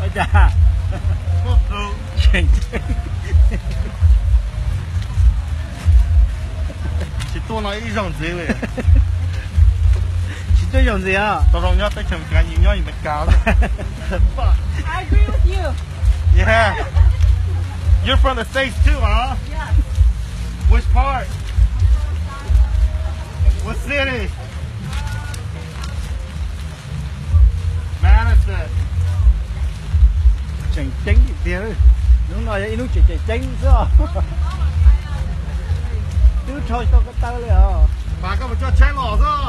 Ua cas? Tseem ceeb. Tsis tuaj no ib zaug ntxiv li. Tsis tuaj zaug ntxiv os. Tau zoo nyob teb chaws Amelikas, nyob Amelikas. I agree with you. Yeah. You're from the States too, huh? Yes. Which part? What city? Madison. Tseem ceeb tiag. Hnub no yog ib hnub tseem tseem ceeb xwb os. Twb rho tau ko taw li os. Mas koj mus coj tsheb los xwb.